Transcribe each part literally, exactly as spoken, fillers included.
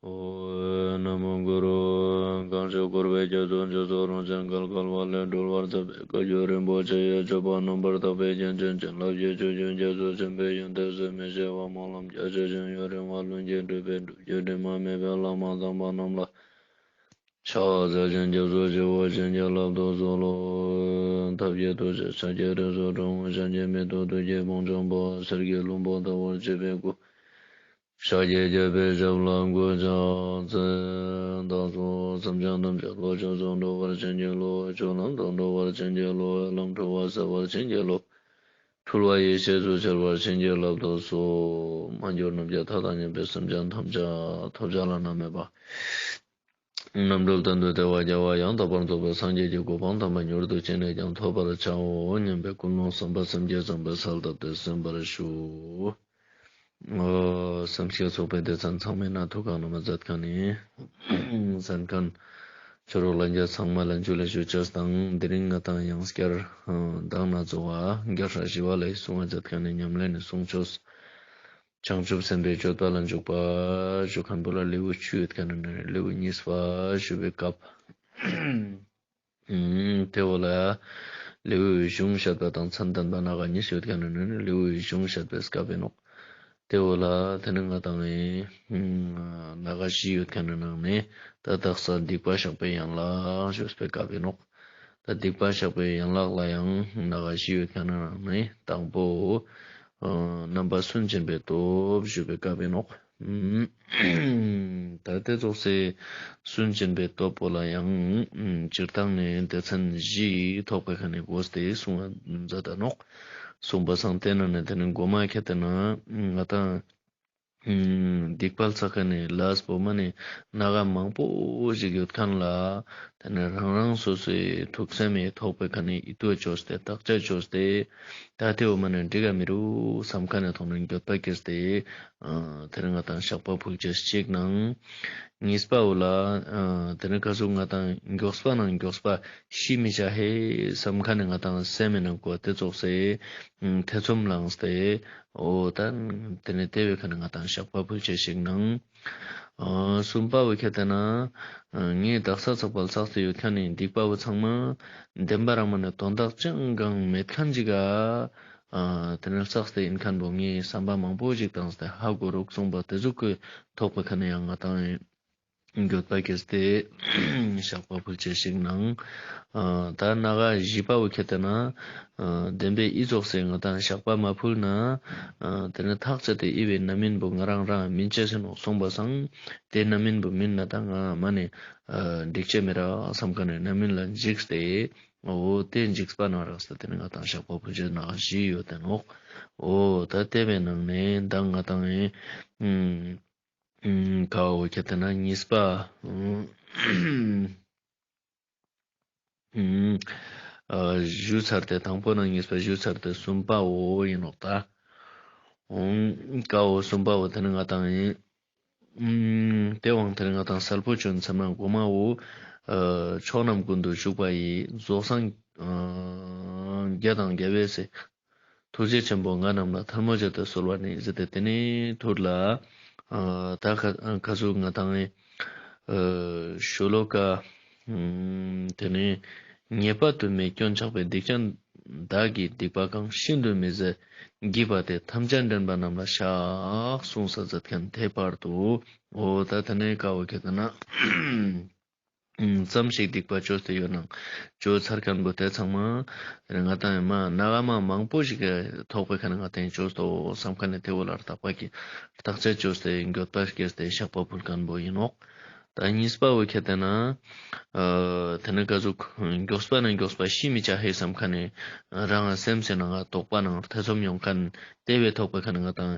ཨོ། ན་མོ་གུ་རུ། གང་ཞིག་འཁོར་བའི་རྒྱ་མཚོ་མཇུག་སོགས་རང་བཞིན་གལ་གལ་བ་ལས་སྒྲོལ་བར་མཛད་པའི་བཀའ་བརྒྱུད་རིན་པོ་ཆེ་ཡི་སྤྱོད་པ་རྣམ་པར་དག་པའི་རྒྱན་ཅན་བྱིན་རླབས་ཀྱི་ཆུ་རྒྱུན་རྒྱ་མཚོ་ཆེན་པོའི་ཡོན་ཏན་ཟད་མི་ཤེས་པ་སྨོན་ལམ་རྒྱ་ཆེ་ཞིང་ཡུན་རིང་བ་ལྷུན་གྱིས་གྲུབ་པའི་སྒྲུབ་བརྒྱུད་དྲི་མ་མེད་པའི་བླ་མ་དམ་པ་རྣམས་ལ། ཕྱག་འཚལ་ཞིང་སྐྱབས་སུ་མཆིའོ། བྱིན་གྱིས་བརླབ་ཏུ་གསོལ་ལོ། ཐབས་མཁས་ཐུགས་རྗེས་ཤཱཀྱའི་རིགས་སུ་འཁྲུངས། གཞན་གྱིས་མི་ཐུབ་བདུད་ཀྱི་དཔུང་འཇོམས་པ། གསེར་གྱི་ལྷུན་པོ་ལྟ་བུར་བརྗིད་པའི་སྐུ། ཤཱཀྱའི་རྒྱལ་པོའི་ཞབས་ལ་གུས་ཕྱག་འཚལ། བདག་སོགས་སེམས་ཅན་ཐམས་ཅད་བློ་ཆོས་སུ་འགྲོ་བར་བྱིན་གྱིས་རློབས། ཆོས་ལམ་དུ་འགྲོ་བར་བྱིན་གྱིས་རློབས། ལམ་འཁྲུལ་བ་སེལ་བར་བྱིན་གྱིས་རློབས། འཁྲུལ་བ་ཡེ་ཤེས་སུ་འཆར་བར་བྱིན་གྱིས་བརླབ་ཏུ་གསོལ། མ་གྱུར་ནམ་མཁའི་མཐའ་དང་མཉམ་པའི་སེམས་ཅན་ཐམས་ཅད་ཐོབ་བྱ་བླ་ན་མེད་པ། རྣམ་གྲོལ་གཏན་དུ་བདེ་བ་རྒྱལ་བ་ཡང་དག་པར་རྫོགས་པའི་སངས་རྒྱས་ཀྱི་གོ་འཕང་དམ་པ་མྱུར་དུ་ཅི་ནས་ཀྱང་ཐོབ་པར་བྱའོ་སྙམ་པའི་ཀུན་སློང་བསམ་པ་སེམས་བསྐྱེད་བཟང་པོའི་གསལ་བཏབ་སྟེ་གསན་པར་ཞུ། ཨོ། སེམས་བསྐྱེད་ཚོགས་པའི་སྡེ་ཚན་ཚང་མའི་ནང་ཐུགས་ཁག་ནང་མ་མཛད་མཁན་ནི་གསན་མཁན་ཆོས་གྲོགས་ལྷན་རྒྱས་ཚང་མ་ལ་ཇུ་ལེ་ཞུ་ཅེས་དང་། དེ་རིང་ང་དང་ཡང་སྐྱར་མདང་ནེ་ཚོ་བ་རྒྱལ་སྲས་ཞི་བ་ལྷས་གསུང་བ་མཛད་མཁན་ནི་ཉམས་ལེན་ནི་གསུང་ཆོས། བྱང་ཆུབ་སེམས་དཔའི་སྤྱོད་པ་ལ་འཇུག་པ་ཞུ་མཁན་པོ་ལ་ལེའུ་བཅུ་ཡོད་མཁན་ནི་ལེའུ་གཉིས་པ་ཞུ་བའི་སྐབས། ཨུམ། དེ་བོ་ལ་ལེའུའི་གཞུང་བཤད་པ་དང་མཚན་བསྟན་པ་སྣ་ཁ་གཉིས་ཡོད་མཁན་ནི་ལེའུའི་གཞུང་བཤད་པའི་སྐབས་ཡིན་ནོག། དེ་བོ་ལ་དེ་ནི་ང་དང་ཨེ་སྣ་ཁ་བཞི་ཡོད་མཁན་ནི་ནང་ནས་ད་དག་ས་སྡིག་པ་བཤགས་པའི་ཡན་ལག་ཞུས་པའི་སྐབས་ཡིན་ནོག། ད་སྡིག་པ་བཤགས་པའི་ཡན་ལག་ལ་ཡང་སྣ་ཁ་བཞི་ཡོད་མཁན་ནི་ནང་ནས་དང་པོ། ཨ། རྣམ་པ་སུན་འབྱིན་པའི་སྟོབས་ཞུ་བའི་སྐབས་ཡིན་ནོག། ཨུམ། ད་དེ་ཙོགས་སེ་སུན་འབྱིན་པའི་སྟོབས་པོ་ལ་ཡང་ཨུམ་སྤྱིར་བཏང་ནས་སྡེ་ཚན་བཞི་ཐོག་པའི་ཁ་ནས་བགོས་ཏེ་གསུང་བ་མཛད་ད་ནོག། གསུངས་པ་སང་དེ་ནང་ནས་དེ་ནི་མགོ་མ་ཁྱེར་ཏེ་ན་ང་དང་ཨུམ་སྡིག་པ་བསགས་མཁན་ནི་ལས་པོ་མ་ནི་སྣ་ཁ་མང་པོ་ཞིག་ཡོད་མཁན་ལ། དེ་ནི་རང་རང་སོ་སོའི་ཐུགས་སེམས་ཡི་ཐོག་པའི་ཁ་ནས་ཡིད་དུ་བཅོས་ཏེ་བརྟག་དཔྱད་བཅོས་ཏེ། ད་དེ་བོ་མ་ནི་འགྲིག་ག་མི་རུག་བསམ་མཁན་ནི་ཐོག་ནས་འགྱོད་པ་སྐྱེས་ཏེ། ཨ། དེ་ནི་ང་དང་བཤགས་པ་ཕུལ་ཅེས་ཅིག་ནང་། གཉིས་པ་བོ་ལ། ཨ། དེ་ནི་ག་ཟུག་ང་དང་མགྱོགས་པ་ནང་མགྱོགས་པ་ཤི་མི་བྱ་ཧེ་བསམ་མཁན་ནི་ང་དང་སེམས་མི་ནང་ཀོ་དེ་ཙོགས་སེ་ཐེ་ཚོམ་ལངས་ཏེ། འོ་ད་དེ་ནི་དེ་བོའི་ཁ་ནས་ང་དང་བཤགས་པ་ཕུལ་ཅེས་ཤིག་ནང་། ཨ། གསུམ་པ་བོ་ཁྱེར་ཏེ་ན། ཨ། ངས་དག་ས་ཚགས་པ་བསགས་ཏེ་ཡོད་མཁན་ནི་སྡིག་པ་བོ་ཚང་མ་བདེན་པ་རང་མ་ནས་དོན་དག་ཅང་གང་མེད་མཁན་ཅིག་ག་ཨ། དེ་ནས་བསགས་ཏེ་ཡིན་མཁན་བོ་ངས་བསམ་པ་མང་པོ་ཞིག་བཏང་སྟེ་ཧ་གོ་རུག་གསུངས་པ་དེ་ཟུག་གི་ཐོག་པའི་ཁ་ནས་ཡང་ང་དང་འགྱོད་པ་སྐྱེས་ཏེ་བཤགས་པ་ཕུལ་ཅེས་ཤིག་ནང་། ཨ། ད་སྣ་ཁ་བཞི་པ་བོ་ཁྱེར་ཏེ་ན། ཨ། བདེན་པའི་ཨི་ཙོགས་སེ་ང་དང་བཤགས་པ་མ་ཕུལ་ན། ཨ། དེ་ནི་ཐག་བཅད་དེ་ཨི་བའི་རྣམ་སྨིན་པོ་ང་རང་རང་སྨིན་ཅེས་ཡིན་ནོག་གསུངས་པ་སང་། དེ་རྣམ་སྨིན་པོ་སྨིན་ན་ད་ང་མ་ནི། ཨ། འགྲིག་ཅེས་མི་རག་བསམ་མཁན་ནི་རྣམ་སྨིན་ལ་འཇིགས་ཏེ། འོ་དེ་འཇིགས་པ་ནང་རགས་ཏེ་དེ་ནི་ང་དང་བཤགས་པ་ཕུལ་ཅེས་སྣ་ཁ་བཞི་ཡོད་དེ་ནོག། འོ་ད་དེ་བའི་ནང་ནས་ད་ང་དང་ཨེ། ཨུམ། ཨུམ། ཀ་བོ་ཁྱེར་ཏེ་ན་གཉིས་པ། ཨུམ། ཨུམ། ཨ། ཞུ་ཚར་ཏེ་དང་པོ་ནང་གཉིས་པ་ཞུ་ཚར་ཏེ་གསུམ་པ་བོ་ཡིན་ནོག་ད། ཨུམ། ཀ་བོ་གསུམ་པ་བོ་དེ་ནི་ང་དང་ཨེ། ཨུམ། དེ་བོ་དེ་ནི་ང་དང་གསལ་པོ་བྱོན་ཚར་ན་མགོ་མ་བོ། ཨ། ཕྱོགས་རྣམས་ཀུན་ཏུ་བཞུགས་པ་ཡི། རྫོགས་སངས། ཨ། རྒྱས་དང་རྒྱལ་བའི་སྲས། ཐུགས་རྗེ་ཆེན་པོ་ང་རྣམས་ལ་ཐལ་མོ་སྦྱར་ཏེ་གསོལ་བ་ནི་ཟེར་ཏེ་དེ་ནི་ཐུར་ལ། ཨ། ད་ཁ་ཁ་ཟུག་ང་དང་ཨེ། ཨ། ཤོ་ལོ་ཀ། ཨུམ། དེ་ནི་ཉེས་པ་དུ་མའི་སྐྱོན་ཆགས་པའི་སྡིག་ཅན་བདག་གི་སྡིག་པ་གང་ཤིན་ཏུ་མི་བཟད་བགྱིས་པ་དེ་ཐམས་ཅད་འདྲེན་པ་རྣམས་ལ་བཤགས་གསུངས་ས་མཛད་མཁན་དེ་བར་དུ། འོ་ད་དེ་ནས་ཀ་བོ་ཁྱེར་ཏེ་ན་ཙམ་ཞིག་སྡིག་པ་བཅོས་ཏེ་ཡོད་ནང་བཅོས་ཚར་མཁན་པོ་དེ་ཚང་མ་ང་དང་མ་སྣ་ཁ་མ་མང་པོ་ཞིག་ཐོག་པའི་ཁ་ནས་ང་དང་བཅོས་ཏོ་བསམ་མཁན་ནི་དེ་བོ་ལ་བརྟག་པ་གི་བརྟག་དཔྱད་བཅོས་ཏེ་འགྱོད་པ་སྐྱེས་ཏེ་བཤགས་པ་ཕུལ་མཁན་པོ་ཡིན་ནོག། ད་གཉིས་པ་བོ་ཁྱེར་ཏེ་ན། ཨ། དེ་ནི་ཀ་ཟུག་མགྱོགས་པ་ན་མགྱོགས་པ་ཤི་མི་བྱ་ཧེ་བསམ་མཁན་ནི་རང་སེམས་སི་ནང་དོགས་པ་ནང་ཐེ་ཚོམ་ཡོང་མཁན་དེ་བོའི་ཐོག་པའི་ཁ་ནས་ང་དང་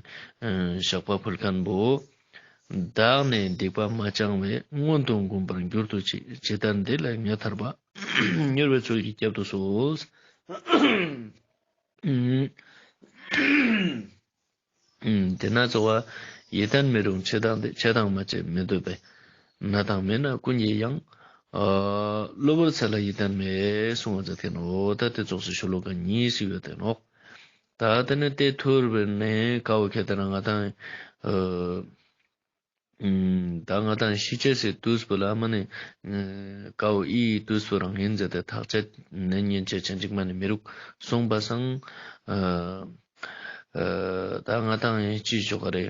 བཤགས་པ་ཕུལ་མཁན་པོ། བདག་ནི་སྡིག་པ་མ་བྱང་བས། མངོན་དུ་འགུམ་པར་འགྱུར་དུ་མཆི། ཇི་ལྟར་འདི་ལས་ངེས་ཐར་པ། མྱུར་བའི་ཚུལ་གྱིས་བསྐྱབ་ཏུ་གསོལ། ཨུམ། དེ་ན་གཙོ་བོ། ཡིད་བརྟན་མི་རུང་ཆེ་དང་འདི། ཆེ་དང་མ་ཆེ་མི་འདོད་པས། ན་དང་མི་ན་ཀུན་གྱིས་ཡང་། ཨ། གློ་བུར་ཚེ་ལ་ཡིད་བརྟན་མེད་གསུང་བ་མཛད་མཁན་འོ་ད་དེ་ཙོགས་སུ་ཤོ་ལོ་ཀ་གཉིས་ཤིག་ཡོད་དེ་ནོག། ད་དེ་ནས་དེ་ཐུར་བའི་ནས་ཀ་བོ་ཁྱེར་ཏེ་ན་ང་དང་། ཨ། ཨུམ། ད་ང་ཏང་ཤི་ཅེས་སི་དུས་པོ་ལ་མ་ནེ་ཀའོ་ཨི་དུས་པོ་རང་ཡིན་ཟེར་ཏེ་ཐག་ཆད་ལེན་ཉན་ཅེས་ཅན་ཅིག་མ་ནེ་མི་རུག་སོང་པ་སང་། ད་ང་ཏང་ཡིན་ཅི་ཞོག་ག་རེ།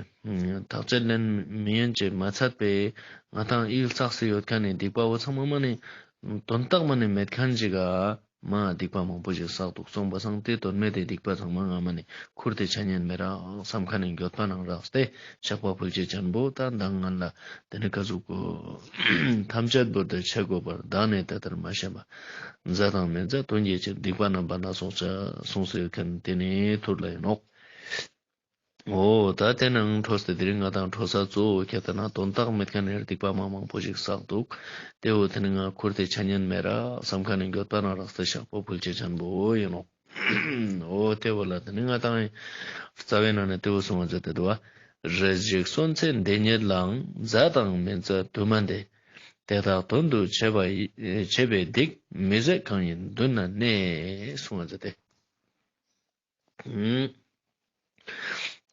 ཐག་ཆད་ལེན་མི་ཉན་ཅེས་མ་ཚད་པའི་ང་ཏང་ཨི་བསགས་སེ་ཡོད་མཁན་ནི་སྡིག་པ་བོ་ཚང་མ་མ་ནེ་དོན་དག་མ་ནེ་མེད་མཁན་ཅིག་ག་མ་སྡིག་པ་མང་པོ་ཞིག་བསགས་འདུག་སོང་པ་སང་། དེ་དོན་མེད་དེ་སྡིག་པ་ཚང་མ་ང་མ་ནེ་ཁུར་ཏེ་ཆ་ཉན་མེད་རག་བསམ་མཁན་ནི་འགྱོད་པ་ནང་རགས་ཏེ་བཤགས་པ་ཕུལ་ཅེས་ཅན་པོ་ད་མདང་ང་ལ་དེ་ནི་ཀ་ཟུག་གོ་ཐམས་ཅད་བོར་ཏེ་ཆ་དགོས་པར་བདག་ནི་དེ་ལྟར་མ་ཤེས་པ། མཛའ་དང་མི་མཛའ་དོན་གྱི་ཕྱིར། སྡིག་པ་རྣམ་པ་སྣ་ཚོགས་བྱས། གསུངས་སེ་ཡོད་མཁན་དེ་ནི་ཐུར་ལ་ཡིན་ནོག་འོ་ད་དེ་ནང་འཕྲོས་ཏེ་དེ་རིང་ང་ཏང་འཕྲོ་ས་གཙོ་བོ་ཁྱེད་ལྟ་ན་དོན་དག་མེད་མཁན་ནི་སྡིག་པ་མ་མང་པོ་ཞིག་བསགས་འདུག་དེ་བོ་དེ་ནི་ང་ཁུར་ཏེ་ཆ་ཉན་མེད་ར་བསམ་མཁན་ནི་འགྱོད་པ་ནང་རགས་ཏེ་བཤགས་པ་ཕུལ་ཅེས་ཅན་པོ་ཡིན་ནོག་འོ་དེ་བོ་ལ་དེ་ནི་ང་ཏང་རྩ་བའི་ནང་ནས་དེ་བོ་གསུང་བ་མཛད་དེ་འདུག་བ། རེ་ཞིག་གསོན་ཚེ་འདི་ཉིད་ལའང་། མཛའ་དང་མི་མཛའ་དུ་མ་འདས། དེ་དག་དོན་དུ་བྱས་པ་ཡི་བྱས་པའི་སྡིག་མི་བཟད་གང་ཡིན་མདུན་ན་གནས། གསུང་བ་མཛད་དེ།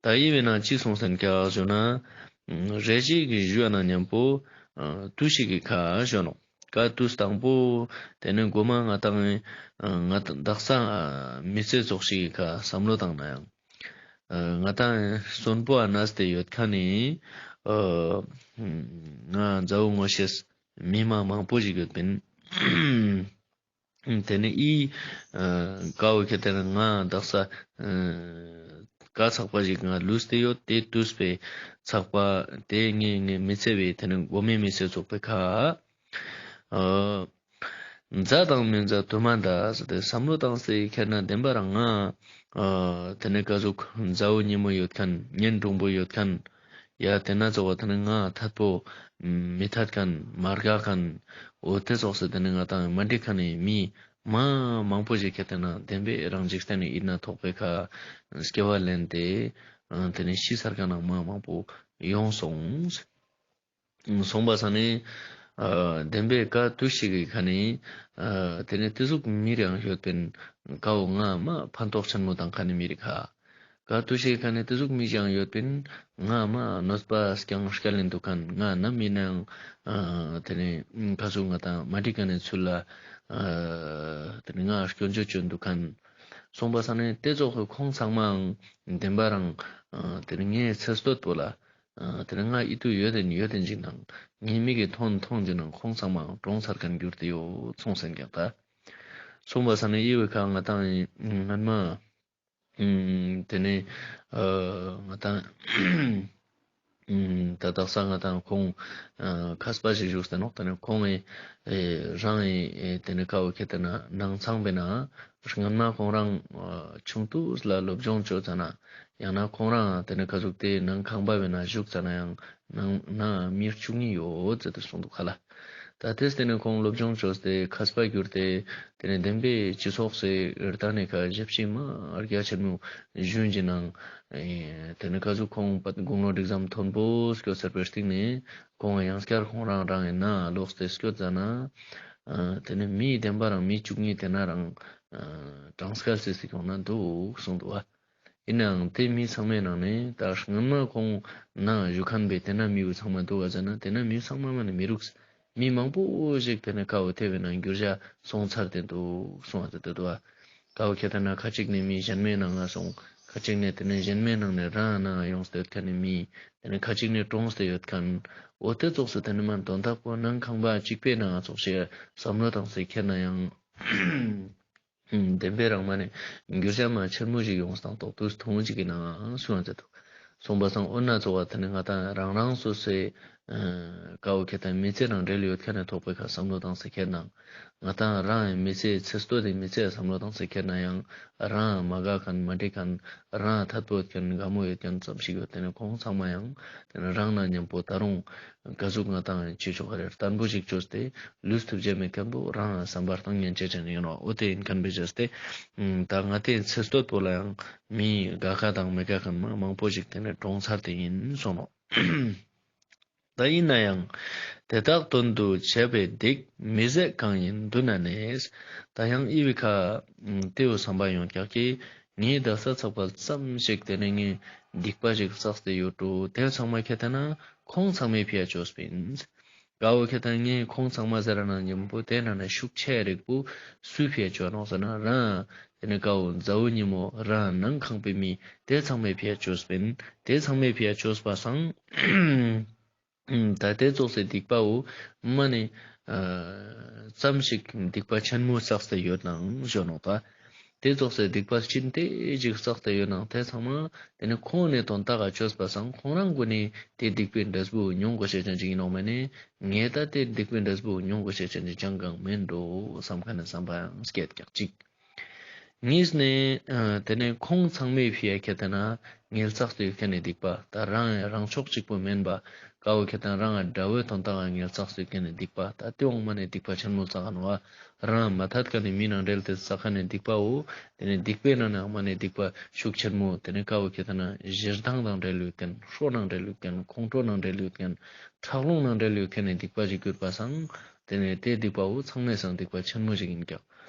ད་ཡི་བའི་ནང་ཅི་གསུངས་སན་ཀྱག་ཞུ་ན། རེ་ཞིག་གི་ཞུ་ན་མཉམ་པོ་དུས་ཤིག་གི་ཁ་ཞུ་ནོག་ཀ་དུས་དང་པོ་དེ་ནི་མགོ་མ་ང་ཏང་ང་ཏང་དག་ས་མི་ཚེ་ཙོགས་ཤིག་གི་ཁ་བསམ་བློ་བཏང་ན་ཡང་། ང་ཏང་གསོན་པོ་ཨ་ནས་ཏེ་ཡོད་མཁན་ནི་ང་མཛའ་བོ་ངོ་ཤེས་མི་མ་མང་པོ་ཞིག་ཡོད་པིན། དེ་ནི་ཨི་ཀའོ་ཁེ་དེ་ནི་ང་དག་ས་ཀ་ཚག་པ་ཞིག་ང་ལུས་ཏེ་ཡོད། དེ་དུས་པའི་ཚག་པ་དེ་ངའི་ངའི་མི་ཚེ་བའི་དེ་ནི་མགོ་མའི་མི་ཚེ་ཚོགས་པའི་ཁ། མཛའ་དང་མི་མཛའ་དུ་མ་འདས་ཟེར་ཏེ་བསམ་བློ་བཏང་སྟེ་ཁྱེར་ན་བདེན་པ་རང་ང་དེ་ནི་ཀ་ཟུག་མཛའ་བོ་ཉེ་མོ་ཡོད་མཁན་གཉེན་དྲུང་པོ་ཡོད་མཁན་ཡ་དེ་ན་ཚོགས་པ་དེ་ནི་ང་ཐད་པོ་མི་ཐད་མཁན་མ་དགའ་མཁན་འོ་དེ་ཚོགས་སེ་དེ་ནི་ང་ཏང་མ་འགྲིག་མཁན་ནི་མི་མ་མང་པོ་ཞིག་ཁྱེར་ཏེ་ན་བདེན་པའི་རང་འཇིག་རྟེན་ནི་ཡིན་ན་ཐོག་པའི་ཁ་སྐྱེ་བ་ལེན་ཏེ་དེ་ནི་ཤི་ཚར་མཁན་ནང་མ་མང་པོ་ཡོང་སོང་། སོང་པ་སང་ནི་བདེན་པའི་ཀ་དུས་ཤིག་གི་ཁ་ནི་དེ་ནི་དེ་ཟུག་མི་རེ་ཡང་ཡོད་པིན། ཀའོ་ང་མ་ཕན་ཐོགས་ཆེན་མོ་བཏང་མཁན་ནི་མི་རེ་ཁ་ཀ་དུས་ཤིག་གི་ཁ་ནི་དེ་ཟུག་མི་ཞིག་ཡང་ཡོད་པིན། ང་མ་གནོད་པ་རྐྱང་རྐྱང་ལེན་འདུག་མཁན་ང་ནམ་ཡིན་ནའང་དེ་ནི་ཀ་ཟུག་ང་ཏང་མ་འགྲིག་མཁན་ནི་ཚུལ་ལ་དེ་ནི་ང་སྐྱོན་བརྗོད་བཅོ་འདུག་མཁན། སོང་པ་སང་ནི་དེ་ཚོགས་ཁོང་ཚང་མའང་བདེན་པ་རང་དེ་ནི་ངའི་ཚེ་སྟོད་པོ་ལ། དེ་ནི་ང་ཨི་ཏུ་ཡོད་དེ་ཡོད་དེ་ཅིག་ནང་ངའི་མིག་གི་མཐོང་མཐོང་ཅིག་ནང་ཁོང་ཚང་མ་གྲོངས་ཚར་མཁན་གྱུར་ཏེ་ཡོད་སོང་སན་ཀྱག་ད། སོང་པ་སང་ནི་ཨི་བའི་ཁ་ང་ཏང་སྔན་མ་དེ་ནི་ང་ཏང་ད་དག་ས་ང་ཏང་ཁོང་མཁས་པ་ཞིག་བཞུགས་ཏེ་ནོག་དེ་ནི་ཁོང་ངི་རང་ངི་དེ་ནི་ཀའོ་ཁེ་དེ་ན་ནང་ཚང་པའི་ན་སྔན་མ་ཁོང་རང་ཆུང་དུས་ལ་སློབ་སྦྱོང་བཅོ་ཙ་ན། ཡང་ན་ཁོང་རང་དེ་ནི་ཀ་ཟུག་དེ་ནང་ཁང་པ་བའི་ནང་བཞུགས་ཙ་ན་ཡང་ནང་ན་མི་བཅུ་གཉིས་ཡོད་ཟེར་ཏེ་གསུངས་འདུག་ཁ་ལ། ད་དེས་དེ་ནི་ཁོང་སློབ་སྦྱོང་བཅོས་ཏེ་མཁས་པ་གྱུར་ཏེ་དེ་ནི་བདེན་པའི་སྤྱི་ཚོགས་སི་རྟ་ནི་ཁ་ཞབས་ཕྱི་མ་རྒྱ་ཆེན་མོ་ཞུན་གྱི་ནང་དེ་ནི་ཀ་ཟུག་ཁོང་དགུང་ལོ་འགྲིག་ཙམ་མཐོན་པོ་སྐྱོད་ཚར་བའི་སྟེང་ནས་ཁོང་ཡང་སྐྱར་ཁོང་རང་རང་ངི་ན་ལོག་སྟེ་སྐྱོད་ཙ་ན་དེ་ནི་མི་བདེན་པ་རང་མི་བཅུ་གཉིས་དེ་ན་རང་གྲངས་ཀ་སི་སི་ཁོང་ན་འདུག་གསུངས་འདུག་བ། ཡིན་ནའང་དེ་མི་ཚང་མའི་ནང་ནས་ད་སྔོན་མ་ཁོང་ན་བཞུགས་མཁན་པའི་དེ་ན་མི་བོ་ཚང་མ་འདུག་ག་ཟེར་ན་དེ་ན་མི་ཚང་མ་མ་ནི་མི་རུག་མི་མང་པོ་ཞིག་དེ་ན་ཀ་བོ་ཐེ་བའི་ནང་འགྱུར་བྱ་སོང་ཚར་ཏེ་འདུག་གསུངས་པ་དེ་འདུག་བ། ཀ་བོ་ཁེ་དེ་ན་ཁ་ཅིག་ནས་མི་གཞན་མའི་ནང་ང་སོང་། ཁ་ཅིག་ནས་དེ་ན་གཞན་མའི་ནང་ནས་རང་ན་ཡོངས་ཏེ་ཡོད་མཁན་ནི་མི། དེ་ན་ཁ་ཅིག་ནས་གྲོངས་ཏེ་ཡོད་མཁན། འོ་དེ་ཙོགས་སུ་དེ་ན་མ་དོན་དག་པོ་ནང་ཁང་པ་གཅིག་པའི་ནང་ཙོགས་ཤིག་བསམ་བློ་བཏང་སྟེ་ཁྱེར་ན་ཡང་། བདེན་པའི་རང་མ་ནི་འགྱུར་བྱ་མ་ཆེན་མོ་ཞིག་ཡོང་སྟངས་ཐོག་ཏུ་མཐོང་ཅིག་གི་ནང་གསུངས་ཡོད་དོ། སོང་པ་སང་འོ་ན་ཚོ་བ་དེ་ནི་ང་ཏང་རང་རང་སོ་སོའི་ཀ་བོ་ཁེ་དེ་ན་མི་ཚེ་རང་འབྲེལ་ཡོད་མཁན་ནི་ཐོག་པའི་ཁ་བསམ་བློ་བཏང་སྟེ་ཁྱེར་ན། ང་ཏང་རང་ཡང་མི་ཚེ་ཚེ་སྟོད་དེ་མི་ཚེ་བསམ་བློ་བཏང་སྟེ་ཁྱེར་ན་ཡང་རང་མ་དགའ་མཁན་མ་འགྲིག་མཁན་རང་ཐད་པོ་ཡོད་མཁན་དགའ་མོ་ཡོད་མཁན་ཙམ་ཞིག་ཡོད་དེ་ནི་ཁོང་ཚང་མ་ཡང་དེ་ནི་རང་ན་མཉམ་པོ་ད་རུང་ཀ་ཟུག་ང་ཏང་ཅི་ཆོག་ག་རེ་བརྟན་པོ་ཞིག་བཅོས་ཏེ་ལུས་ཐུབ་ཅེས་མེད་མཁན་པོ་རང་བསམ་པ་བཏང་ཉན་ཅེས་ཅན་ཡིན་ནོ། འོ་དེ་ཡིན་མཁན་པའི་བྱས་ཏེ་ད་ང་ཏེ་ཚེ་སྟོད་པོ་ལ་ཡང་མི་དགའ་ཁ་དང་མི་དགའ་མཁན་མ་མང་པོ་ཞིག་དེ་ནི་གྲོངས་ཚར་ཏེ་ཡིན་སོང་ནོ། ད་ཡིན་ན་ཡང་དེ་དག་དོན་དུ་བྱས་པའི་སྡིག་མི་བཟད་གང་ཡིན་མདུན་ན་གནས། ད་ཡང་ཨི་བི་ཁ་དེའུ་བསམ་པ་ཡོང་ཀྱག་གི་ངའི་དག་ས་ཚག་པ་ཙམ་ཞིག་དེ་ནི་ངའི་སྡིག་པ་ཞིག་བསགས་ཏེ་ཡོད་འགྲོ། དེ་ཚང་མ་ཁྱེད་ལྟ་ན་ ཁོང་ཚང་མའི་ཕིའ་ཅོས་པིན། ཀ་བོ་ཁྱད་དང་ངས་ཁོང་ཚང་མ་ཟེར་ན་ཉམ་པོ་དེ་ན་ན་ཤུགས་ཆེ་རིག་པོ་སུའི་ཕིའ་ཅོ་ནོག་ཟེར་ན་རང་དེ་ནི་ཀ་བོ་མཛའ་བོ་ཉི་མོ་རང་ནང་ཁང་པའི་མི་དེ་ཚང་མའི་ཕིའ་ཅོས་པིན། དེ་ཚང་མའི་ཕིའ་ཅོས་པ་སང་ད་དེ་ཙོགས་སེ་སྡིག་པ་བོ་མ་ནི་ཙམ་ཞིག་སྡིག་པ་ཆེན་མོ་བསགས་ཏེ་ཡོད་ནང་ཞོ་ནོག་ད། དེ་ཙོགས་སེ་སྡིག་པ་ཅི་ཏེ་ཞིག་བསགས་ཏེ་ཡོད་ནང་དེ་ཚང་མ་དེ་ནི་ཁོང་ནི་དོན་དག་ག་ཅོས་པ་སང་ཁོང་རང་གུན་ནི་དེ་སྡིག་པའི་འབྲས་བུ་མྱོང་དགོས་ཤེས་ཅན་ཅིག་ཡིན་ནོག་མ་ནི་ངས་ད་དེ་སྡིག་པའི་འབྲས་བུ་མྱོང་དགོས་ཤེས་ཅན་ཅིག་ཅང་གང་མེན་འགྲོ་བསམ་ཁན་ནི་བསམ་པའང་སྐྱེད་ཀྱག་ཅིག། གཉིས་ནས་ཨ་དེ་ནས་ཁོང་ཚང་མའི་ཕིའ་ཁྱད་དེ་ན་ངལ་བསགས་ཏེ་ཡོད་ཁན་ནི་སྡིག་པ་ད་རང་རང་ཕྱོགས་གཅིག་པོ་མེན་པ་ཀ་བོ་ཁྱད་དེ་ན་རང་དགྲ་བོའི་དོན་དག་ག་ངལ་བསགས་ཏེ་ཡོད་ཁན་ནི་སྡིག་པ་ད་དེ་འོང་མ་ནི་སྡིག་པ་ཆེན་མོ་བསགས་ནོག་བ། རང་མ་ཐད་ཁན་ནི་མི་ནང་འབྲེལ་ཏེ་བསགས་ཁན་ནི་སྡིག་པ་བོ་དེ་ནས་སྡིག་པའི་ནང་ནས་མ་ནི་སྡིག་པ་ཤུགས་ཆེན་མོ་དེ་ནས་ཀ་བོ་ཁྱད་དེ་ན་ཞེ་སྡང་དང་འབྲེལ་ཡོད་ཁན་ཧྲོ་ནང་འབྲེལ་ཡོད་ཁན་ཁོང་ཁྲོ་ནང་འབྲེལ་ཡོད་ཁན་ཁྲག་རླུང་ནང་འབྲེལ་ཡོད་ཁན་ནི་སྡིག་པ་ཞིག་གྱུར་པ་སང་དེ་ནས་དེ་སྡིག་པ་བོ་ཚང་མའི་སང་སྡིག་པ་ཆེན་མོ་ཞིག་ཡིན་ཀྱག།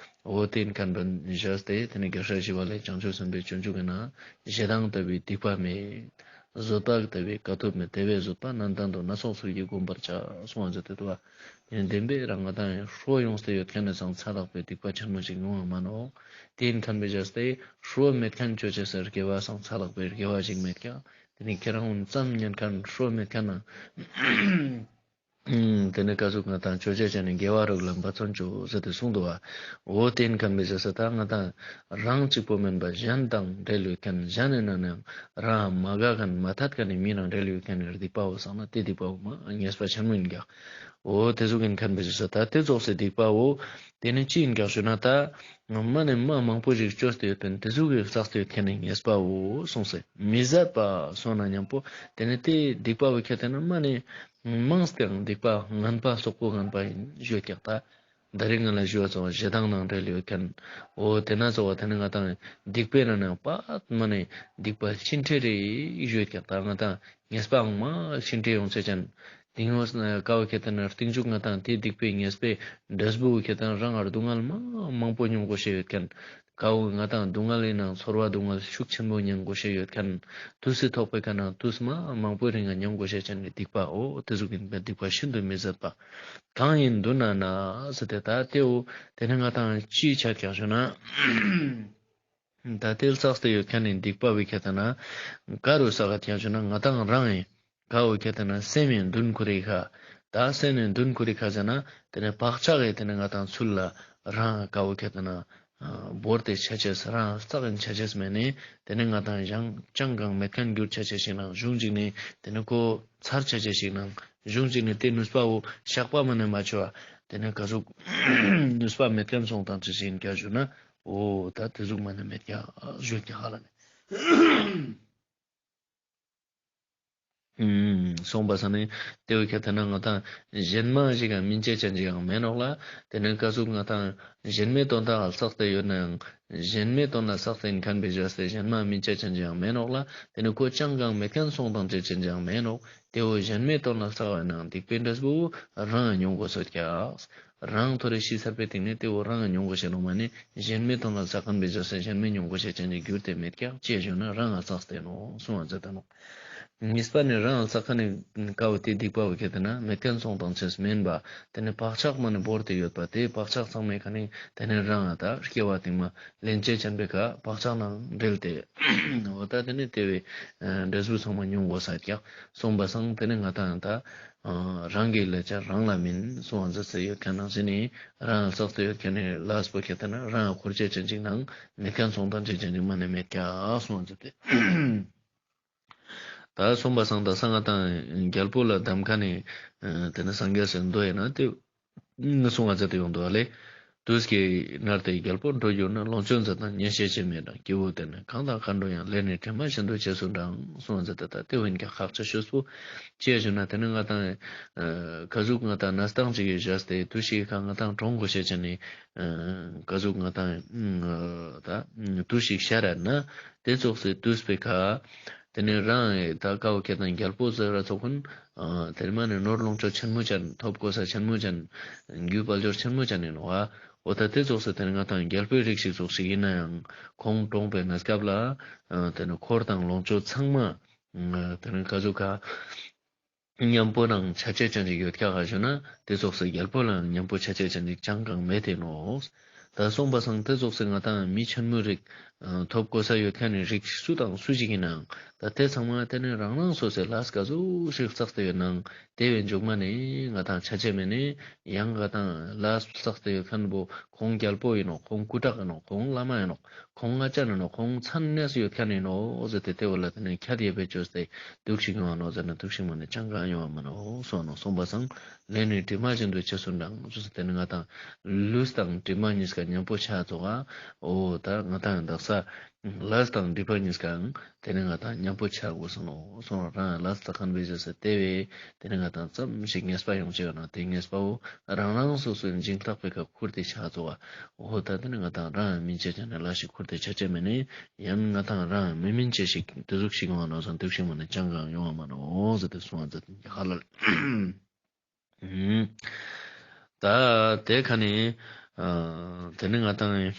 འོ་དེ་ཡིན་ཁན་བཞག་སྟེ་དེ་ནས་རྒྱལ་སྲས་ཞི་བ་ལྷས་བྱང་ཆུབ་སེམས་དཔའི་སྤྱོད་འཇུག་གི་ནང་ཞེ་སྡང་ལྟ་བུའི་སྡིག་པ་མེད། བཟོད་པ་ལྟ་བུའི་དཀའ་ཐུབ་མེད། དེ་བས་བཟོད་པ་ནན་ཏན་དུ། སྣ་ཚོགས་ཚུལ་གྱིས་བསྒོམ་པར་བྱ། གསུངས་པ་མཛད་དེ་འདུག་བ། ཡིན་བདེན་པའི་རང་ང་དང་ཧྲོ་ཡོངས་ཏེ་ཡོད་ཁན་ནི་སང་ཚ་ལག་པའི་སྡིག་པ་ཆེན་མོ་ཞིག་ཡོང་བ་མ་ནོག། དེ་ཡིན་ཁན་བཞག་སྟེ་ཧྲོ་མེད་ཁན་ཅོ་ཅེས་སི་དགེ་བ་སང་ཚ་ལག་པའི་དགེ་བ་ཞིག་མེད་ཀྱག། དེ་ནི་ཁྱེད་རང་ཙམ་ཉན་ཁན་ཧྲོ་མེད་ཁན་ན། ཨུམ། དེ་ནི་ཀ་ཟུག་ང་དང་ཅོ་ཅེས་ཅན་ནི་དགེ་བ་རུ་ལ་འབད་བརྩོན་ཅོ་ཟེར་ཏེ་གསུངས་འདུག་བ། འོ་དེ་ཡིན་ཁན་བཞག་ས་ད་ང་དང་རང་གཅིག་པོ་མེན་པ་གཞན་དང་འབྲེལ་ཡོད་ཁན་གཞན་ནི་ནང་ནའང་རང་མ་དགའ་ཁན་མ་ཐད་ཁན་ནི་མི་ནང་འབྲེལ་ཡོད་ཁན་ནི་སྡིག་པ་བོ་སང་ན་དེ་སྡིག་པ་བོ་མ་ཉེས་པ་ཆེན་མོ་ཡིན་ཀྱག། འོ་དེ་ཟུག་ཡིན་ཁན་བཞག་ས་ད་དེ་ཙོགས་སེ་སྡིག་པ་བོ་དེ་ནི་ཅི་ཡིན་ཀྱག་ཞུ་ན་ད་མ་ནི་མ་མང་པོ་ཞིག་ཅོས་ཏེ་ཡོད་པིན། དེ་ཟུག་གི་བསགས་ཏེ་ཡོད་ཁན་ནི་ཉེས་པ་བོ་གསུངས་སེ་མི་བཟད་པ་སོང་ན་མཉམ་པོ་དེ་ནི་དེ་སྡིག་པ་བོ་ཁྱད་དེ་ན་མ་ནི་མང་སྟེ་ཡང་སྡིག་པ་ངན་པ་སོག་པོ་ངན་པ་ཡིན་ཞུ་ཀྱག་ད། ད་རེས་ང་ལ་ཞུ་བ་ཙོགས་ཞེ་སྡང་ནང་འབྲེལ་ཡོད་ཁན། འོ་དེ་ན་ཙོགས་དེ་ནི་ང་དང་སྡིག་པའི་ནང་ནའང་པད་མ་ནི་སྡིག་པ་ཕྱིན་ཏེ་རེ་ཞུ་ཀྱག་ད་ང་དང་ཉེས་པའང་མ་ཕྱིན་ཏེ་ཡོང་ཅེས་ཅན། དེ་ཡོངས་ན་ཀ་བོ་ཁྱད་དེ་ན་རྟིང་མཇུག་ང་དང་དེ་སྡིག་པའི་ཉེས་པའི་འབྲས་བུ་ཁྱད་དེ་ན་རང་ང་སྡུག་བསྔལ་མ་མང་པོ་མྱོང་དགོས་ཤེས་ཡོད་ཁན། ཀ་བོ་ང་དང་སྡུག་བསྔལ་ཡིན་ནའང་ཚོར་བ་སྡུག་བསྔལ་ཤུགས་ཆེན་པོ་མྱོང་དགོས་ཤེས་ཡོད་ཁན། དུས་སི་ཐོག་པའི་ཁ་ནང་དུས་མ་མང་པོའི་རིང་ང་མྱོང་དགོས་ཤེས་ཅན་ནི་སྡིག་པ་འོ་དེ་ཟུག་ཡིན་པའི་སྡིག་པ་ཤིན་ཏུ་མི་བཟད་པ། གང་ཡིན་མདུན་ན་ན་ཟེར་ཏེ་ད་དེ་འོ་དེ་ནི་ང་དང་ཅི་ཆ་ཀྱག་ཞུ་ན། ད་དེ་བསགས་ཏེ་ཡོད་ཁན་ནི་སྡིག་པ་བོ་ཁྱད་དེ་ན་ག་རུ་བསགས་ཀྱག་ཞུ་ན་ང་དང་རང་ཡིན། ཀ་བོ་ཁྱད་དེ་ན་སེམས་ཡིན་མདུན་ཁུ་རི་ཁ། ད་སེམས་ཡིན་མདུན་ཁུ་རི་ཁ་ཟེར་ན་དེ་ནི་བག་ཆགས་ཡིན་དེ་ནི་ང་དང་ཚུལ་ལ་རང་ཀ་བོ་ཁྱད་དེ་ན་བོར་ཏེ་ཆ་ཅེས་རང་རྩག་ཡིན་ཆ་ཅེས་མེད་ནི་དེ་ནི་ང་དང་ཡང་ཅང་གང་མེད་ཁན་གྱུར་ཆ་ཅེས་ཤིག་ནང་གཞུང་ཅིག་ནི་དེ་ནི་ཁོ་ཚར་ཆ་ཅེས་ཤིག་ནང་གཞུང་ཅིག་ནི་དེ་ནུས་པ་བོ་བཤགས་པ་མ་ནི་མ་ཆོ་བ་དེ་ནི་ཀ་ཟུག་ནུས་པ་མེད་ཁན་སོང་དང་ཅི་ཞིག་ཡིན་ཀྱག་ཞུ་ན་འོ་ད་དེ་ཟུག་མ་ནི་མེད་ཀྱག་ཞུ་ཀྱག་ཧ་ལ་ནི། ཨུམ། སོང་པ་སང་ནི་དེ་བོ་ཁྱད་དེ་ན་ང་དང་གཞན་མ་ཞིག་ག་སྨིན་ཅེས་ཅན་ཅིག་ཡང་མེད་ནོག་ལ། དེ་ནི་ཀ་ཟུག་ང་དང་གཞན་མའི་དོན་དག་ལ་བསགས་ཏེ་ཡོད་ནའང་གཞན་མའི་དོན་ལ་བསགས་ཏེ་ཡིན་ཁན་བོ་བཞག་སྟེ་གཞན་མ་སྨིན་ཅེས་ཅན་ཅིག་ཡང་མེད་ནོག་ལ། དེ་ནི་ཁོ་ཅང་གང་མེད་ཁན་སོང་དང་ཅེས་ཅན་ཅིག་ཡང་མེད་ནོག། དེ་བོ་གཞན་མའི་དོན་ལ་བསགས་པ་ནའང་སྡིག་པའི་འབྲས་བུ་རང་མྱོང་དགོས་སོ་ཀྱག། རང་ཐོ་རེ་ཤི་ཚར་པའི་སྟེང་ནས་དེ་བོ་རང་མྱོང་དགོས་ཤེས་ནོག་མ་ནི་གཞན་མའི་དོན་ལ་བསགས་ཁན་བོ་བཞག་སྟེ་གཞན་མའི་མྱོང་དགོས་ཤེས་ཅན་ཅིག་གྱུར་ཏེ་མེད་ཀྱག་ཅེས་ཞུ་ན་རང་ང་བསགས་ཏེ་ནོག་གསུངས་པ་མཛད་དེ་ནོག། གཉིས་པ་ནི་རང་ང་བསགས་ཁན་ནི་ཀ་བོ་དེ་སྡིག་པ་བོ་ཁྱད་དེ་ན་མེད་ཁན་སོང་དང་ཅེས་མེན་པ་དེ་ནི་བག་ཆགས་མ་ནི་བོར་ཏེ་ཡོད་པ་དེ་བག་ཆགས་ཚང་མའི་ཁ་ནི་དེ་ནི་རང་ང་ད་སྐྱེ་བ་སྟིང་མ་ལེན་ཅེས་ཅན་པའི་ཁ་བག་ཆགས་ནང་འབྲེལ་ཏེ་འོ་ད་དེ་ནི་དེ་བོའི་འབྲས་བུ་ཚང་མ་མྱོང་དགོས་ས་ཀྱག་སོང་པ་སང་དེ་ནི་ང་དང་ད་རང་གི་ལས་ཀྱང་རང་ལ་སྨིན་གསུངས་པ་མཛད་དེ་ཡོད་ཁན་ནང་བཞིན་ནི་རང་ལ་བསགས་ཏེ་ཡོད་ཁན་ནི་ལས་པོ་ཁྱད་དེ་ན་རང་ལ་འཁོར་ཅེས་ཅན་ཅིག་ནང་མེད་ཁན་སོང་དང་ཅེས་ཅན་ཅིག་མ་ནི་མེད་ཀྱག་གསུངས་པ་མཛད་དེ། ད་སོང་པ་སང་ད་སང་ང་དང་རྒྱལ་པོ་ལ་གདམས་ཁན་ནི་དེ་ནི་སངས་རྒྱས་སི་མདོ་ཡིན་ན་དེ་གསུངས་པ་མཛད་དེ་ཡོང་འདུག་པ་ལེ། དུས་ཀྱིས་མནར་ཏེ་རྒྱལ་པོར་འགྲོ་གྱུར་ན། ལོངས་སྤྱོད་མཛའ་དང་ཉེ་ཞེས་བྱའི་མི་དང་། སྐྱེ་བོ་དེ་ནི་གང་དང་གང་འགྲོ་ཡང་། ལས་ནི་གྲིབ་མ་བཞིན་དུ་རྗེས་སུ་འབྲང་། གསུངས་པ་མཛད་དེ་ད་དེ་བོ་ཡིན་ཀྱག་ཁག་ཆེ་ཤོས་པོ། ཅི་ཡ་ཞུ་ན་དེ་ནི་ང་དང་ཀ་ཟུག་ང་དང་གནས་སྟངས་ཅིག་གི་བཞག་སྟེ་དུས་ཤིག་ཁ་ང་དང་གྲོངས་དགོས་ཤེས་ཅན་ནི་ཀ་ཟུག་ང་དང་ད་དུས་ཤིག་ཤར་ར་ན་དེ་ཙོགས་སི་དུས་པའི་ཁ་དེ་ནི་རང་ད་ཀ་བོ་ཁྱད་དང་རྒྱལ་པོ་ཟེར་ར་ཚོགས་ཀུན་དེ་མ་ནི་ནོར་ལོངས་སྤྱོད་ཆེན་མོ་ཅན་ཐོབ་གོ་ས་ཆེན་མོ་ཅན་རྒྱུ་དཔལ་འབྱོར་ཆེན་མོ་ཅན་ཡིན་ནོག་པ། འོ་ད་དེ་ཙོགས་སི་དེ་ནི་ང་དང་རྒྱལ་པོའི་རིགས་ཤིག་ཙོགས་ཤིག་ཡིན་ན་ཡང་ཁོང་གྲོངས་པའི་གནས་སྐབས་ལ་དེ་ནི་འཁོར་དང་ལོངས་སྤྱོད་ཚང་མ་དེ་ནི་ཀ་ཟུག་ཁ་ མཉམ་པོ་ནང་ཆ་ཅེས་ཅན་ཅིག་ཡོད་ཁག་ག་ཞུ་ན་དེ་ཙོགས་སི་རྒྱལ་པོ་ལའང་མཉམ་པོ་ཆ་ཅེས་ཅན་ཅིག་ཅང་གང་མེད་དེ་ནོག། ད་སོང་པ་སང་དེ་ཙོགས་སི་ང་ཏང་མི་ཆེན་མོ་རིགས་ཐོབ་གོ་ས་ཡོད་ཁན་ནི་རིགས་སུ་དང་སུ་ཞིག་ཡིན་ནའང་ད་དེ་ཚང་མ་དེ་ནི་རང་རང་སོ་སོའི་ལས་ཀ་ཟུག་ཞིག་བསགས་ཏེ་ཡོད་ནའང་དེ་བས་མཇུག་མ་ནི་ང་ཏང་ཆ་ཅེས་མེད་ནི་ཡང་ང་ཏང་ལས་བསགས་ཏེ་ཡོད་ཁན་བོ་ཁོང་རྒྱལ་པོ་ཡིན་ནོག། ཁོང་སྐུ་དྲག་ཡིན་ནོག། ཁོང་བླ་མ་ཡིན་ནོག། ཁོང་ང་ཅག་ནི་ནོག། ཁོང་མཚན་གནས་སུ་ཡོད་ཁན་ཡིན་ནོག་ཟེར་ཏེ་དེ་བོ་ལ་དེ་ནི་ཁྱད་ཡོད་པའི་ཅོས་ཏེ་དུག་ཤིག་ཡོང་ང་ནོག་ཟེར་ན་དུག་ཤིག་མ་ནི་ཅང་གང་ཡོང་ང་མ་ནོག་སོང་ནོག། སོང་པ་སང་ལས་ནི་གྲིབ་མ་བཞིན་དུ་ཆེ་སུ་འགྲང་ཟེར་ཏེ་ནི་ང་ཏང་ལུས་དང་གྲིབ་མ་གཉིས་ཀ་མཉམ་པོ་ཆ་ཙོགས་ཨ། འོ་ད་ང་ཏང་དག་ས་ལས་དང་སྒྲིབ་པ་གཉིས་ཀའང་དེ་ནི་ང་ཏང་མཉམ་པོ་ཆ་དགོས་སོང་ནོག། སོང་རང་ལས་ལ་ཁན་བེ་ཟེར་ས་དེ་བས་དེ་ནི་ང་ཏང་ཙམ་ཞིག་ཉེས་པ་ཡོང་ཅེས་ཡོད་ན་དེ་ཉེས་པ་བོ་རང་རང་སོ་སོའི་སྦྱིན་བདག་པེ་ཀ་ཁུར་ཏེ་ཆ་ཙོགས་ཨ། འོ་ད་དེ་ནི་ང་ཏང་རང་མིན་ཅེས་ཅན་ནི་ལས་ཤིག་ཁུར་ཏེ་ཆ་ཅེས་མེད་ནི་ཡང་ང་ཏང་རང་མི་མིན་ཅེས་ཤིག་དེ་ཟུག་ཞིག་ཡོང་ང་ནོག་སང་དུག་ཤིག་མ་ནི་ཅང་གང་ཡོང་ང་མ་ནོག་ཟེར་ཏེ་སོང་ང་ཟེར་ཏེ་ཧ་ལ། ད་དེ་ཁ་ནི་ཨ་དེ་ནི་ང་ཏང་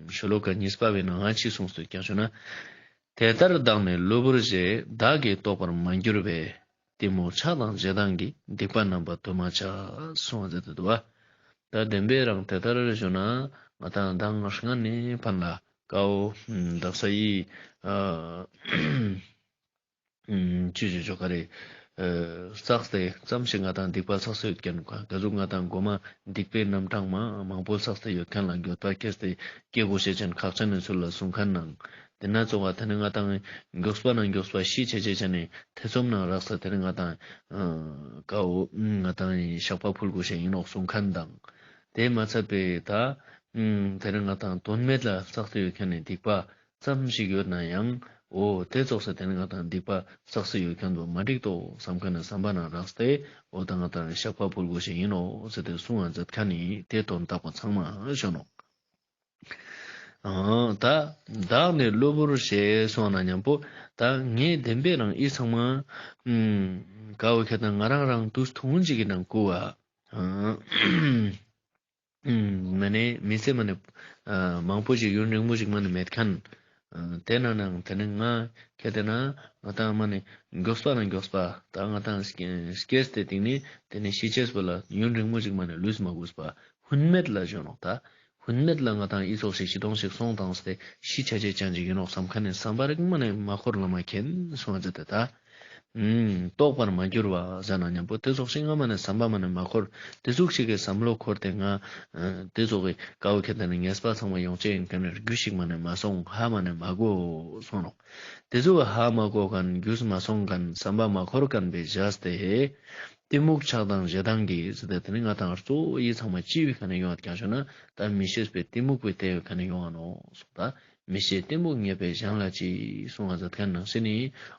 ཤོ་ལོ་ཀ་གཉིས་པ་བའི་ནང་ང་ཅི་གསུངས་སོ་ཀྱང་ཞུ་ན། དེ་ལྟར་བདག་ནི་གློ་བུར་ཞེས། བདག་གིས་རྟོགས་པར་མ་གྱུར་པའི། གཏི་མུག་ཆགས་དང་ཞེ་སྡང་གིས། སྡིག་པ་རྣམ་པ་དུ་མ་བྱས། གསུངས་ཏེ་དུག་པ། ད་བདེན་པའི་རང་དེ་ལྟར་ཞུ་ན་ང་ཏང་མདང་སྔ་ནས་ཕན་ལ་ཀའོ་དག་ས་ཡི་ཨ་ཅི་ཞུ་ཆོག་ག་རེ། ཨ་བསགས་ཏེ་ཙམ་ཞིག་ང་ཏང་སྡིག་པ་བསགས་ཏེ་ཡོད་ཁན་ག་ཟུག་ང་ཏང་གོ་མ་སྡིག་པའི་རྣམ་གྲངས་མ་མང་པོ་བསགས་ཏེ་ཡོད་ཁན་ལ་འགྱོད་པ་སྐྱེས་ཏེ་སྐྱེ་དགོས་ཤེས་ཅན་ཁག་ཅན་ནི་ཚུལ་ལ་གསུང་ཁན་ནང་དེ་ན་ཙོགས་པ་དེ་ནི་ང་ཏང་མགྱོགས་པ་ནང་མགྱོགས་པ་ཤི་ཆ་ཅེས་ཅན་ནི་ཐེ་ཚོམ་ནང་རགས་ས་དེ་ནི་ང་ཏང་ཨ་ཀའོ་ང་ཏང་བཤགས་པ་ཕུལ་དགོས་ཤེས་ཡིན་ནོག་གསུང་ཁན་དང་དེ་མ་ཚད་པའི་ད་དེ་ནི་ང་ཏང་དོན་མེད་ལ་བསགས་ཏེ་ཡོད་ཁན་ནི་སྡིག་པ་ཙམ་ཞིག་ཡོད་ན་ཡང་འོ་དེ་ཙོགས་སེ་དེ་ནི་ང་ཏང་སྡིག་པ་བསགས་སེ་ཡོད་ཁན་བོ་མ་འགྲིག་ཏོ་བསམ་ཁན་ནི་བསམ་པ་ནང་རགས་ཏེ་འོ་ད་ང་ཏང་བཤགས་པ་ཕུལ་དགོས་ཤེས་ཡིན་ནོག་ཟེར་ཏེ་གསུང་ང་མཛད་ཁན་ནི་དེ་དོན་དག་པོ་ཚང་མ་ཞུ་ནོག། ཨ་ད་བདག་ནི་གློ་བུར་ཞེས་གསུངས་ན་མཉམ་པོ་ད་ངས་བདེན་པའི་རང་ཨི་ཚང་མ་ཀ་བོ་ཁྱེད་དང་ང་རང་རང་དུས་ཐུང་ཅིག་གི་ནང་ཀུ་བ། མ་ནེ་མི་ཚེ་མ་ནེ་ཨ་མང་པོ་ཞིག་ཡུན་རིང་མོ་ཞིག་མ་ནེ་མེད་ཁན། ཨ་དེ་ན་ནང་དེ་ནི་ང་ཁྱེད་དེ་ན་ང་ཏང་མ་ནེ་མགྱོགས་པ་ན་མགྱོགས་པ་ད་ང་ཏང་སྐྱེས་ཏེ་སྟིང་ནེ་དེ་ནི་ཤི་ཅེས་པོ་ལ་ཡུན་རིང་མོ་ཞིག་མ་ནེ་ལུས་མ་དགོས་པ་ཧུན་མེད་ལ་ཞུ་ནོག་ད། ཧུན་མེད་ལ་ང་ཏང་ཨི་ཙོགས་ཤིག་ཤི་སྟོང་ཞིག་སོང་དང་སྟེ་ཤི་ཆ་ཅེས་ཅན་ཅིག་ཡིན་ནོག་བསམ་ཁན་ནི་བསམ་པ་རིག་མ་ནེ་མ་འཁོར་ལ་མ་མཁྱེན་གསུང་ང་མཛད་དེ་ད། ཨུམ། རྟོགས་པར་མ་གྱུར་བ་ཟེར་ན་མཉམ་པོ་དེ་ཙོགས་ཤིག་ང་མ་ནེ་བསམ་པ་མ་ནེ་མ་འཁོར། དེ་ཙོགས་ཤིག་གི་བསམ་བློ་འཁོར་ཏེ་ང་ཨ་དེ་ཙོགས་ཀྱི་ཀ་བོ་ཁྱེད་དེ་ནི་ཉེས་པ་ཚང་མ་ཡོང་ཅེས་ཡིན་ཁན་ནི་རྒྱུ་ཞིག་མ་ནེ་མ་སོང་ཧ་མ་ནེ་མ་གོ་གསུང་ནོག། དེ་ཙོགས་ཧ་མ་གོ་ཁན་རྒྱུས་མ་སོང་ཁན་བསམ་པ་མ་འཁོར་ཁན་བེ་བྱས་ཏེ། གཏི་མུག་ཆགས་དང་ཞེ་སྡང་གིས་ཟེར་ཏེ་དེ་ནི་ང་ཏང་གཙོ་བོ་ཨི་ཚང་མ་ཅི་བའི་ཁ་ནེ་ཡོང་བ་ཀྱང་ཞུ་ན་ད་མི་ཤེས་པའི་གཏི་མུག་པའི་དེ་བའི་ཁ་ནེ་ཡོང་བ་ནོག་སོང་ད། མི་ཤེས་གཏི་མུག་ཉེས་པའི་གཞན་ལ་ཅི་གསུང་ང་མཛད་ཁན་ནང་བཞིན་ནི་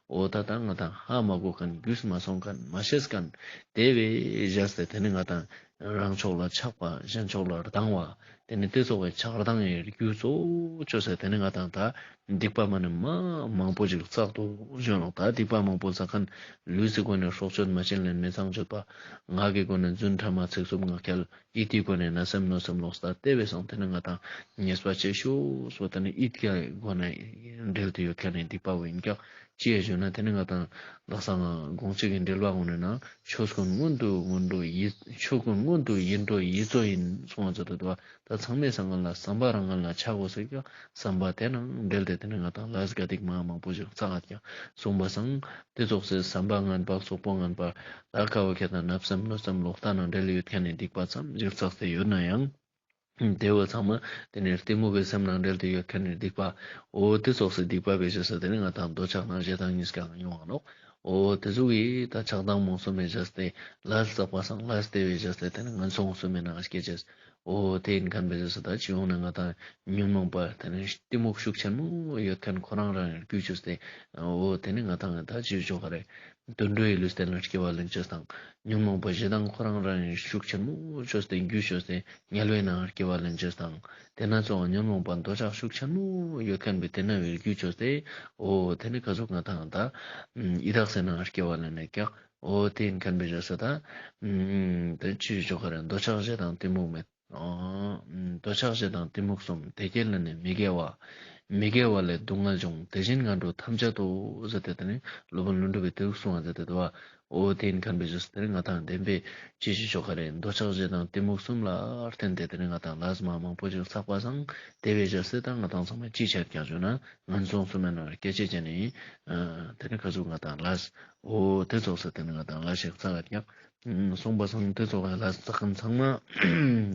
འོ་ད་ད་ང་ཏང་ཧ་མ་གོ་ཁན་རྒྱུས་མ་སོང་ཁན་མ་ཤེས་ཁན་དེ་བས་བཞག་སྟེ་དེ་ནི་ང་ཏང་རང་ཕྱོགས་ལ་ཆགས་པ་གཞན་ཕྱོགས་ལ་སྡང་བ་དེ་ནི་དེ་ཙོགས་པའི་ཆགས་སྡང་ཡི་རྒྱུ་གཙོ་བོ་ཅོས་སེ་དེ་ནི་ང་ཏང་ད་སྡིག་པ་མ་ནེ་མ་མང་པོ་ཞིག་བསགས་ཏོ་ཞུ་ནོག། ད་སྡིག་པ་མང་པོ་བསགས་ཁན་ལུས་སི་སྒོ་ནེ་སྲོག་གཅོད་མ་བྱིན་ལེན་མི་ཚངས་སྤྱོད་པ་ངག་གི་སྒོ་ནེ་རྫུན་ཕྲ་མ་ཚིག་རྩུབ་ངག་འཁྱལ། ཡིད་ཀྱི་སྒོ་ནས་བརྣབ་སེམས་གནོད་སེམས་ལོག་ལྟ་དེ་བས་སང་དེ་ནི་ང་ཏང་ཉེས་པ་ཆེ་ཤོས་སོ་དེ་ནི་ཡིད་ཀྱི་སྒོ་ནས་འབྲེལ་ཏེ་ཡོད་ཁན་ནི་སྡིག་པ་བོ་ཡིན་ཀྱང་ཅི་ཡ་ཞུ་ན་དེ་ནི་ང་ཏང་ལག་སང་དགོངས་གཅིག་གི་འགྲེལ་པ་གུན་ནི་ནང་ཆོས་ཀུན་སྔོན་དུ་སྔོན་འགྲོ་ཡིད་ཆོས་ཀུན་སྔོན་དུ་ཡིད་འགྲོ་ཡིད་གཙོ་ཡིན་གསུངས་པ་ཙོགས་དེ་དུ་བ་ད་ཚང་མའི་སང་ང་ལ་བསམ་པ་རང་ང་ལ་ཆགས་དགོས་ཟེར་ཀྱང་བསམ་པ་དེ་ནང་འབྲེལ་ཏེ་དེ་ནི་ང་ཏང་ལས་དགའ་སྡིག་མ་མང་པོ་ཞིག་བསགས་ཀྱང་གསུངས་པ་སང་དེ་ཙོགས་སེ་བསམ་པ་ངན་པ་སོག་པོ་ངན་པ་ད་ཀ་བོ་ཁྱད་དང་བརྣབ་སེམས་གནོད་སེམས་ལོག་ལྟ་ནང་འབྲེལ་ཡོད་ཁན་ནི་སྡིག་པ་ཙམ་ཞིག་བསགས་ཏེ་ཡོད་ན་ཡང་དེ་བོ་ཚང་མ་དེ་ནི་གཏི་མུག་གི་སེམས་ནང་འབྲེལ་ཏེ་ཡོད་ཁན་ནི་སྡིག་པ་འོ་དེ་ཙོགས་སེ་སྡིག་པ་བེ་ཞེས་སེ་དེ་ནི་ང་ཏང་འདོད་ཆགས་དང་ཞེ་སྡང་གཉིས་ཀ་ཡོང་བ་ནོག། འོ་དེ་ཙོགས་ཀྱི་ད་ཆགས་སྡང་རྨོངས་གསུམ་མེ་བཞག་སྟེ་ལས་བསགས་པ་སང་ལས་དེ་བེ་བཞག་སྟེ་དེ་ནི་ངན་སོང་གསུམ་མེ་ནང་སྐྱེ་ཅེས། འོ་དེ་ཡིན་ཁན་བེ་ཟེར་ས་ད་ཅི་ཡོང་ན་ང་ཏང་ཉོན་མོངས་པ་དེ་ནི་གཏི་མུག་ཤུགས་ཆེན་མོ་ཡོད་ཁན་ཁོ་རང་རང་རྒྱུད་ཅོས་ཏེ་འོ་དེ་ནི་ང་ཏང་ད་ཅི་ཆོག་ག་རེ་དུད་འགྲོའི་ལུས་རྟེན་ལ་སྐྱེ་བ་ལེན་ཅེས་དང་ཉོན་མོངས་པ་ཞེ་སྡང་ཁོ་རང་རང་ཤུགས་ཆེན་མོ་ཅོས་ཏེ་རྒྱུད་ཅོས་ཏེ་དམྱལ་བའི་ནང་སྐྱེ་བ་ལེན་ཅེས་དང་དེ་ན་ཚོ་ཉོན་མོངས་པ་འདོད་ཆགས་ཤུགས་ཆེན་མོ་ཡོད་ཁན་བེ་དེ་ན་བའི་རྒྱུད་ཅོས་ཏེ་འོ་དེ་ནི་ཁ་ཟུག་ང་ཏང་ད་ཡི་དྭགས་སི་ནང་སྐྱེ་བ་ལེན་ནས་ཀྱང་འོ་དེ་ཡིན་ཁན་བེ་ཟེར་ས་ད་དེ་ཅི་ཆོག་ག་རེ་འདོད་ཆགས་ཞེ་སྡང་གཏི་མུག་མེད། འོ། འདོད་ཆགས་ཞེ་སྡང་གཏི་མུག་གསུམ། དེ་སྐྱེས་ལ་ནི་མི་དགེ་བ། མི་དགེ་བ་ལས་སྡུག་བསྔལ་འབྱུང་། དེ་བཞིན་ངན་འགྲོ་ཐམས་ཅད་དོ། ཟེར་ཏེ་དེ་ནི་སློབ་དཔོན་ཀླུ་སྒྲུབ་པའི་དེ་རུ་གསུངས་པ་ཟེར་ཏེ་དུ་བ། འོ་དེ་ཡིན་ཁན་བེ་ཞུས་ཏེ་ནི་ང་དང་བདེན་པའི་ཅི་ཞིག་ཆོ་ག་རེ་འདོད་ཆགས་ཞེ་སྡང་གཏི་མུག་གསུམ་ལ་བརྟེན་ཏེ་དེ་ནི་ང་དང་ལས་མ་མང་པོ་ཞིག་བསགས་པ་སང་དེ་བེ་ཞུས་ཏེ་ད་ང་དང་ཚང་མ་ཅི་ཆ་ཀྱག་ཞུ་ན་ངན་སོང་གསུམ་མེད་ན་སྐྱེ་ཅེས་ཅན་ནི་དེ་ནི་ཁ་ཟུག་ང་དང་ལས་འོ་དེ་ཙོགས་སེ་དེ་ནི་ང་དང་ལས་ཞིག་བསགས་ཀྱག་སོང་པ་སང་དེ་ཙོགས་ལ་ལས་བསགས་མཁན་ཚང་མ་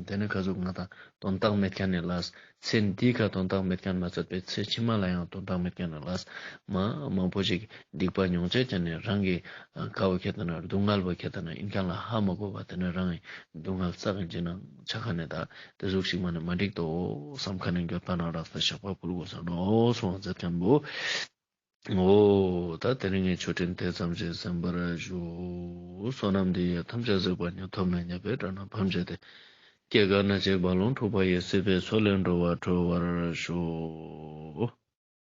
དེ་ནི་ཁ་ཟུག་ང་དང་དོན་དག་མེད་མཁན་ནི་ལས། ཚེ་འདི་ཀ་དོན་དག་མེད་མཁན་མ་ཚད་པའི་ཚེ་ཕྱི་མ་ལ་ཡང་དོན་དག་མེད་མཁན་ནི་ལས། མ་མང་པོ་ཞིག་སྡིག་པ་མྱོང་ཅེས་ཅན་ནི་རང་གི་དཀའ་བོ་ཁྱེར་ཏེ་ན་སྡུག་བསྔལ་བོ་ཁྱེར་ཏེ་ན་ཡིན་མཁན་ལ་ཧ་མ་གོ་བ་དེ་ནི་རང་གི་སྡུག་བསྔལ་བསགས་ཀྱིན་ཅི་ན་ཆ་ཁ་ནས་ད་དེ་ཟུག་ཞིག་མ་ནི་མ་འགྲིག་དོ་བསམ་མཁན་ནི་འགྱོད་པ་ན་རག་ས་བཤགས་པ་ཕུལ་དགོས་ས་ནོག་གསུང་བ་མཛད་མཁན་བོ། འོ་ད་དེ་རིང་གི་ཆོས་འབྲེལ་དེ་ཙམ་ཞིག་གསན་པར་ཞུ། བསོད་ནམས་འདི་ཡིས་ཐམས་ཅད་གཟིགས་པ་ཉིད། ཐོབ་ནས་ཉེས་པའི་དགྲ་རྣམས་ཕམ་བྱས་ཏེ། སྐྱེ་རྒ་ན་འཆིའི་རྦ་ཀློང་འཁྲུགས་པ་ཡི། སྲིད་པའི་མཚོ་ལས་འགྲོ་བ་སྒྲོལ་བར་ཤོག།